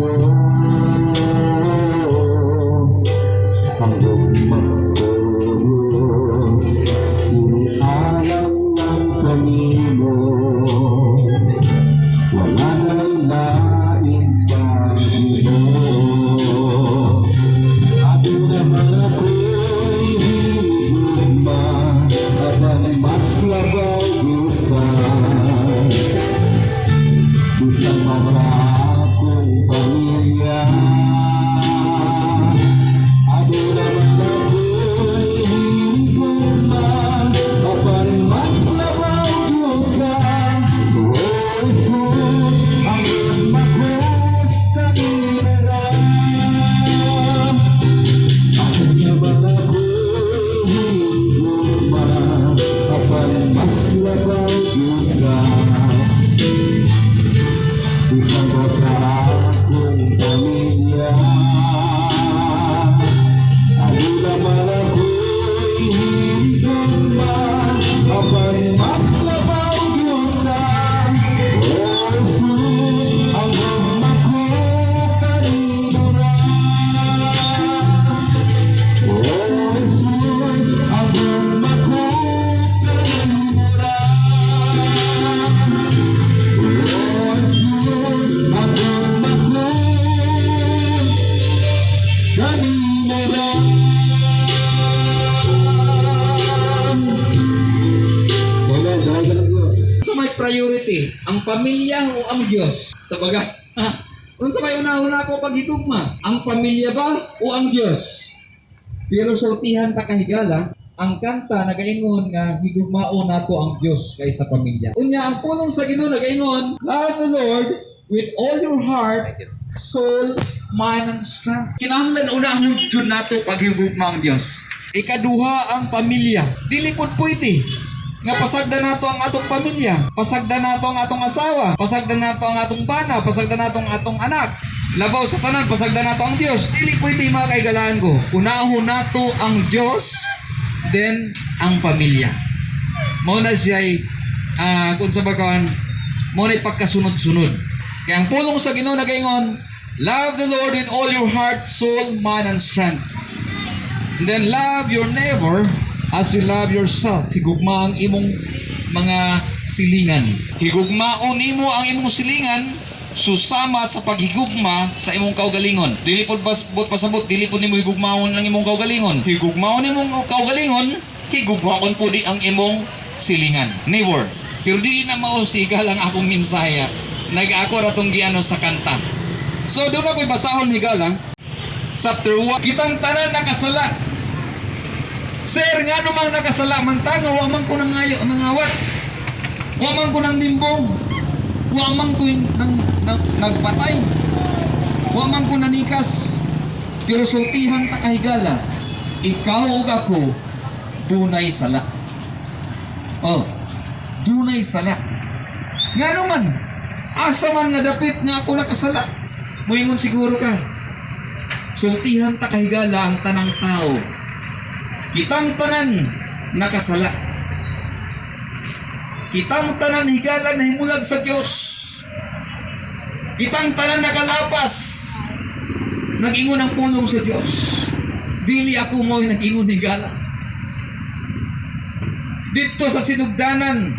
Kanimo. Ang gugma ko, Diyos, kini alang lang kanimo. Wala na'y lain pa, Ginoo. Aduna man ako'y hinigugma, apan mas labaw gyud ka. Bisan pa sa akong pamilya. Aduna man ako'y hinigugma, apan mas labaw gyud ka. O Jesus, ang gugma ko kanimo ra. Aduna man ako'y hinigugma, apan mas labaw gyud ka. Bisan pa sa akong pamilya. Aduna man ako'y hinigugma, apan mas labaw gyud ka. O Jesus, ang gugma ko kanimo ra. O Jesus, ang gugma ko kanimo ra. O Jesus, ang gugma ko kanimo ra. Amen. Dahil ka ng Diyos. Sa may priority, ang pamilya o ang Diyos? Tabaga. Unsa may una-una ko paghigugma? Ang pamilya ba o ang Diyos? Pero sultihan ta, kahigala, ang kanta nagaingon nga higugmaon nato ang Diyos kaysa pamilya. Unya, ang pulong sa Ginoo nagaingon, "Love the Lord with all your heart, soul, mind, and strength." Kinahanglan unahon jud nato paghigugma ang Diyos. Ikaduha ang pamilya. Dili pud pwede nga pasagdan nato ang atong pamilya, pasagdan nato ang atong asawa, pasagdan nato ang atong bana, pasagdan nato ang atong anak. Labaw sa tanan, pasagdan nato ang Dios. Dili pwede, mga kahigalaan ko. Unahon nato ang Dios, then ang pamilya. Mao na siya kung sa bakan, mao na pagkasunod-sunod. Kaya ang pulong sa Ginoo nagaingon, "Love the Lord with all your heart, soul, mind, and strength. And then love your neighbor as you love yourself." Higugma ang imong mga silingan. Higugmaon nimo ang imong silingan susama sa paghigugma sa imong kaugalingon. Dili pod bas bot pasabot, dili pod nimo higugmaon ang imong kaugalingon. Higugmaon nimong kaugalingon, higugmaon pud di ang imong silingan. Neighbor. Pero dili na mao siga lang akong mensahe. Nag-ako ra tong giano sa kanta. So doon ako'y basahon, higala. Chapter 1. Kitang tanan nakasala. Sir, nga namang nakasala man ta nga wa man ko nangayo nangawat? Wa man ko nang nimbong. Wa man ko nang nagpatay. Wa man ko nanikas. Pero sultihan ta, kahigala, ikaw ug ako dunay sala. Oh, dunay sala. Nga naman, asa man nga dapit nga ako nakasala? Moingon siguro ka. Sultihan ta, kahigala, ang tanang tao. Kitang tanan nakasala. Kitang tanan, higala, nahimulag sa Dios. Kitang tanan nakalapas. Nag-ingon ang pulong sa Dios. Dili ako mo nag-ingon, higala. Dito sa sinugdanan,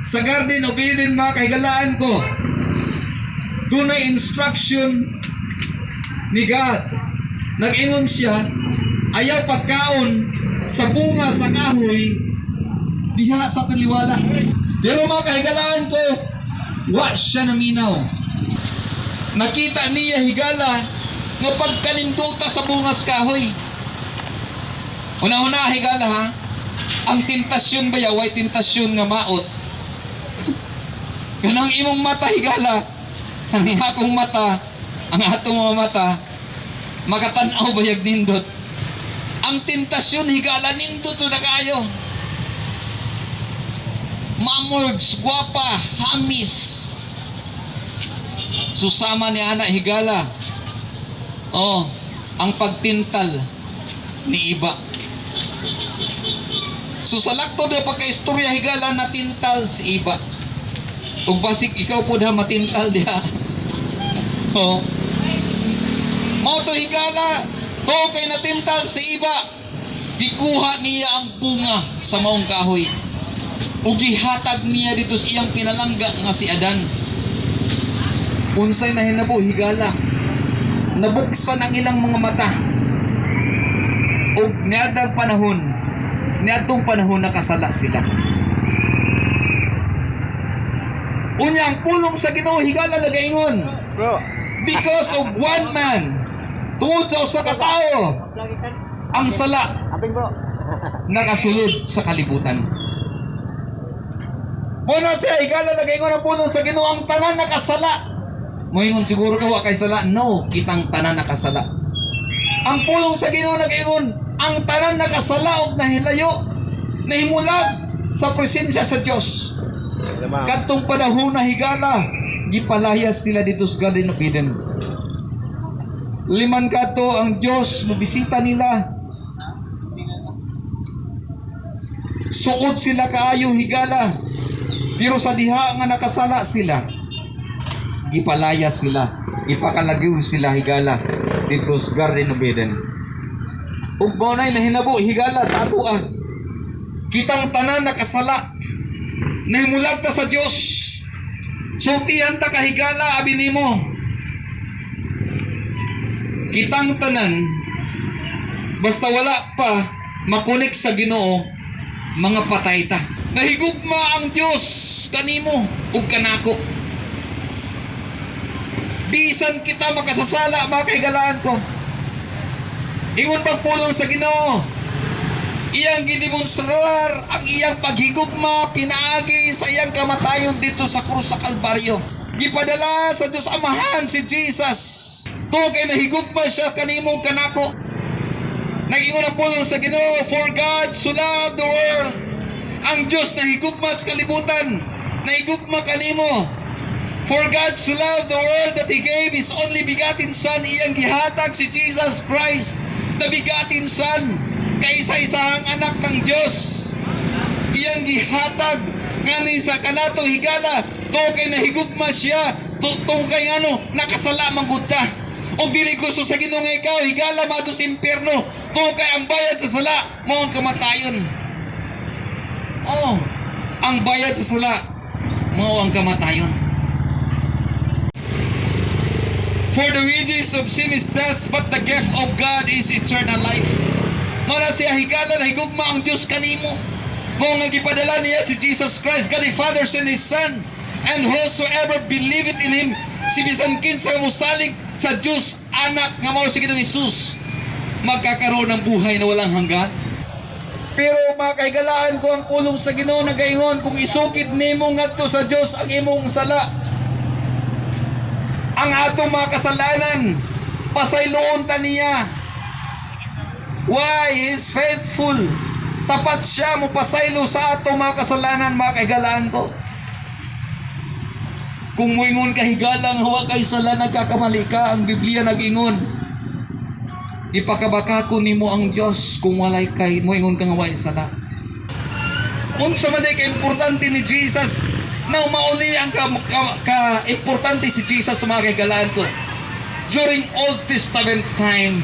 sa Garden of Eden, mga kahigalaan ko, dunay instruction ni God. Nag-ingon siya, ayaw pagkaon sa bunga sa kahoy diha sa taliwala. Pero mga kahigalaan ko, wa siya naminaw. Nakita niya, higala, nga pagkaninduta sa bunga sa kahoy. Una-una, higala ha, ang tentasyon ba ya, way tentasyon nga maot. Kanang imong mata, higala, ang akong mata, ang atong mga mata, makatanaw bayag nindot. Ang tentasyon, higala, nindot so nakayo. Mamorgs, gwapa, hamis. Susama ni ana, higala. Oh, ang pagtintal ni iba. So sa lakto na pagka-istorya, higala, natintal si iba. Ug basig ikaw po ha matintal diha. Oh. Mao to, higala, to kay natintal si Eva, gikuha niya ang bunga sa maong kahoy ug gihatag niya dito sa iyang pinalangga nga si Adan. Unsay nahinabo, higala? Nabuksan ang ilang mga mata. Ug niadtong panahon nakasala sila. Unya ang pulong sa Ginoo, higala, nagaingon, Bro. because of one man, tungod sa usa ka tawo, ang sala Aping, bro. nakasulod sa kalibutan. Muna siya, higala, nagaingon ang pulong sa Ginoo, ang tanan nakasala. Moingon siguro ka, wa kay sala. No, kitang tanan nakasala. Ang pulong sa Ginoo nagaingon, ang tanan nakasala og nahilayo, nahimulag sa presensya sa Dios. Kadtong panahon na, higala, gipalayas sila dito sa Garden of Eden. Liman kato ang Dios mobisita nila. Suot sila kaayo, higala. Pero sa diha nga nakasala sila, gipalayas sila, ipakalagyo sila, higala, dito sa Garden of Eden. Ug mao na'y nahinabo, higala, sa ato ah. Kitang tanan nakasala. Nahimulag ta sa Dios. Sultihan ta kahigala abi nimo. Kitang tanan, basta wala pa makunik sa Ginoo, mga patay ta. Nahigugma ang Dios kanimo ug kanako. Bisan kita makasasala, mga kahigalaan ko. Ingon pang pulong sa Ginoo, iyang gidemonstrar ang iyang paghigugma pinaagi sa iyang kamatayon dito sa krus sa Kalbaryo. Gipadala sa Diyos Amahan si Jesus. Tungod kay nahigugma siya kanimo kanako. Nag-ingon ang pulong sa Ginoo, "For God so loved the world." Ang Diyos nahigugma sa kalibutan, nahigugma kanimo. For God so loved the world that He gave His only begotten Son, iyang gihatag si Jesus Christ, the begotten Son, kaisa-isahang anak ng Diyos. Iyang gihatag ngani sa kanato, higala, to kay nahigugma siya, to kay ano, nakasala man gud ta. Og dili gusto sa Ginoo nga ikaw, higala, maadto sa impyerno, to kay ang bayad sa sala mao ang kamatayon. Oh, ang bayad sa sala mao ang kamatayon. For the wages of sin is death, but the gift of God is eternal life. Mara siya, higala, nahigugma ang Diyos kanimo. Mao nga gipadala niya si Jesus Christ. God the Father sent His Son, and whosoever believeth in Him, si bisan kinsa mosalig sa Diyos anak nga mao si Ginoong Hesus, magkakaroon ng buhay na walang hanggan. Pero mga kahigalaan ko, ang pulong sa Ginoo nagaingon, kung isukid nimo ngadto sa Dios ang imong sala, ang atong mga kasalanan, pasayloon ta niya. Why? He is faithful. Tapat siya mo pasaylo sa atong mga kasalanan, mga kahigalaan ko. Kung muingon ka, higala, nga wa kay sala, nagkakamali ka. Ang Biblia nag-ingon, ipakabakako nimo ang Dios kung walay kay moingon ka nga way sala. Unsa man day ka importante ni Jesus? Now mauli ang ka importante si Jesus sa mga kahigalaan ko. During Old Testament time,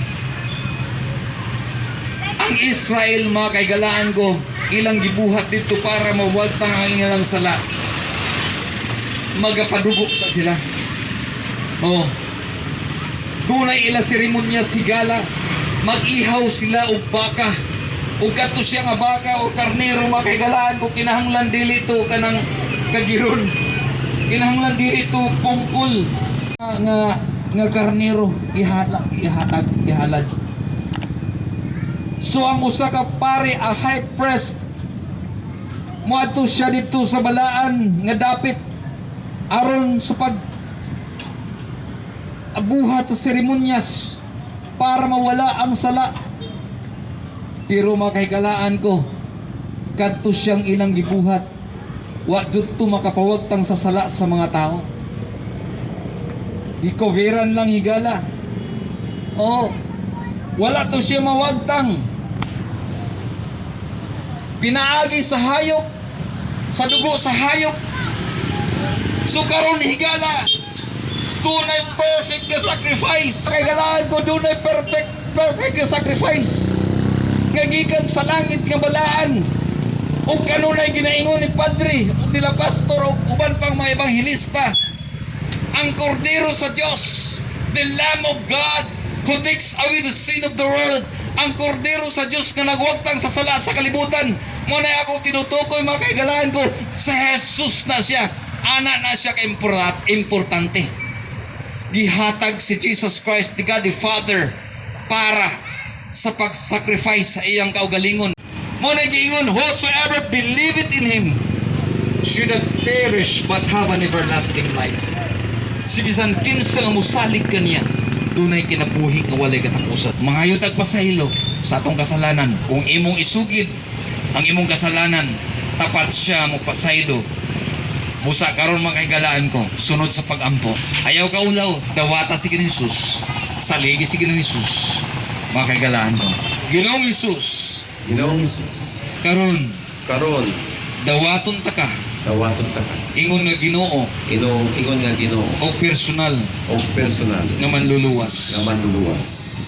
ang Israel, mga kahigalaan ko, ilang gibuhat dito para mawagtang ang ilang sala. Magapadugo sa sila. Oh. Dunay ila seremonya, higala. Mag-ihaw sila og baka. Ug kadto siya nga baka o karnero, mga kahigalaan ko, kinahanglan dili to kanang kagiron. Kinahanglan dili to pungkol. Nga karnero ihala, ihatag, ihalad. So ang usa ka pare, a high priest, moadto siya dito sa balaan nga dapit aron sa pag abuhat sa seremonyas para mawala ang sala. Pero mga kahigalaan ko, kadto siyang ilang gibuhat, wa jud to makapawagtang sa sala sa mga tao. Gikoveran lang, higala. Oh, wala to siya mawagtang. Pinaagi sa hayop, sa dugo sa hayop. So karon, higala, Dunay perfect nga sacrifice. Kahigalaan ko, dunay perfect perfect nga sacrifice nga gikan sa langit nga balaan. Ug kanunay ginaingon ni Padre ug nila pastor ug uban pang mga ebanghelista, ang kordero sa Dios, the Lamb of God who takes away the sin of the world, ang kordero sa Dios nga nagwagtang sa sala sa kalibutan. Mo na ako tinutukoy, mga kahigalaan ko, sa Jesus na siya. Ana na siya ka importante. Gihatag si Jesus Christ, the God the Father, para sa pag-sacrifice sa iyang kaugalingon. Mo na giingon, "Whosoever believeth in Him should not perish but have an everlasting life." Si bisan kinsa nga musalig kaniya, dunay kinabuhi nga walay katapusan. Mangayo tag pasaylo sa atong kasalanan. Kung imong isugid ang imong kasalanan, tapat siya mo pasaylo. Busa karon, mga kahigalaan ko, sunod sa pagampo. Ayaw ka ulaw, dawata si Ginoong Jesus. Saligi si Ginoong Jesus. Mga kahigalaan ko. Ginoong Jesus, Ginoong Jesus, karon karon dawaton ta ka dawaton ta ka. Ingon nga Ginoo Inong ingon nga Ginoo o personal o personal nga manluluwas. Nga manluluwas.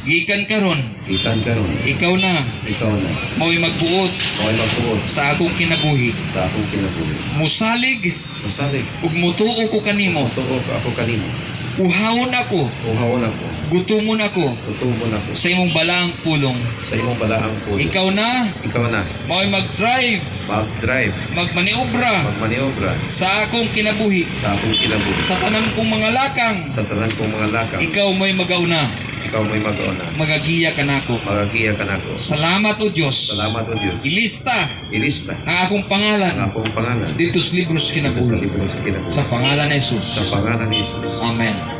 Gikan karon, Gikan karon, ikaw na ikaw na mao'y magbuot mao'y magbuot sa akong kinabuhi. Sa akong kinabuhi. Musalig Musalig ug mutuo ko kanimo. Mutuo ko ako kanimo. Uhawon ako, Uhawon ako, gutumon ako gutumon ako sa imong balaang pulong. Sa imong balaang pulong. Ikaw na Ikaw na mao'y mag-drive, mag-drive, magmaniobra magmaniobra sa akong kinabuhi, sa akong kinabuhi. Sa tanan kong mga lakang, Sa tanan kong mga lakang, ikaw mo'y magauna, ikaw may magauna. Magagiya kanako. Magagiya kanako. Salamat, O Dios. Salamat, O Diyos. Ilista Ilista ang akong pangalan ang akong pangalan dito sa libro sa sa kinabuhi. libro sa kinabuhi. Sa pangalan ni Jesus. Sa pangalan ni Jesus. Amen.